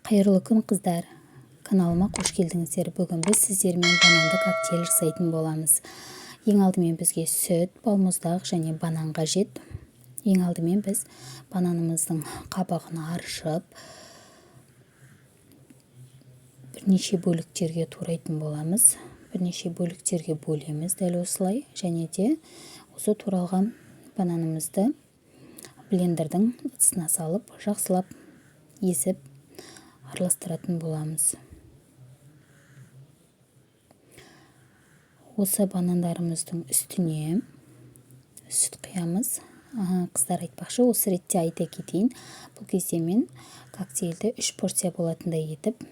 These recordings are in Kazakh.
Қайырлы күн, қыздар! Каналыма қош келдіңіздер! Бүгін біз сіздермен бананды коктейль жасайтын боламыз. Ең алдымен бізге сүт, балмұздақ және банан қажет. Ең алдымен біз бананымыздың қабығын аршып, бірнеше бөліктерге турайтын боламыз. Бірнеше бөліктерге бөлеміз дәл осылай. Және де осы туралған бананымызды блендердің ыдысына салып, жақсылап езіп араластыратын боламыз. Осы банандарымыздың үстіне сүт құямыз. Қыздар, айтпақшы, осы ретте айта кетейін, бұл кезде мен коктейльді 3 порция болатындай етіп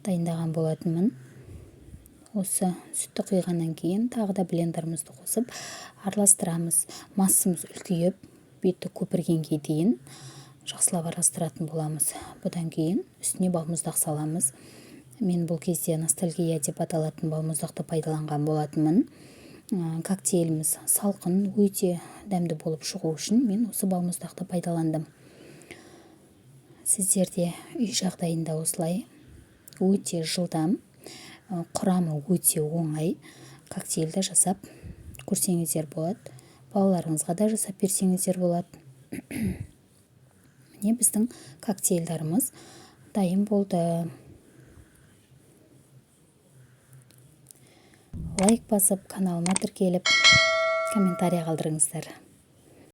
дайындаған болатынмын. Осы сүтті құйғаннан кейін тағы да блендерімізді қосып араластырамыз. Массамыз үлкейіп, беті көпіргенге дейін жақсылап араластыратын боламыз. Бұдан кейін үстіне балмұздақ саламыз. Мен бұл кезде «Ностальгия» деп аталатын балмұздақты пайдаланған болатынмын. Коктейліміз салқын, өте дәмді болып шығу үшін мен осы балмұздақты пайдаландым. Сіздер де үй жағдайында осылай өте жылдам, құрамы өте оңай коктейльді жасап көрсеңіздер болады. Балаларыңызға да жасап берсеңіздер болады. Міне, біздің коктейльдарымыз дайын болды. Лайк басып, каналыма тіркеліп, комментарий қалдырыңыздар.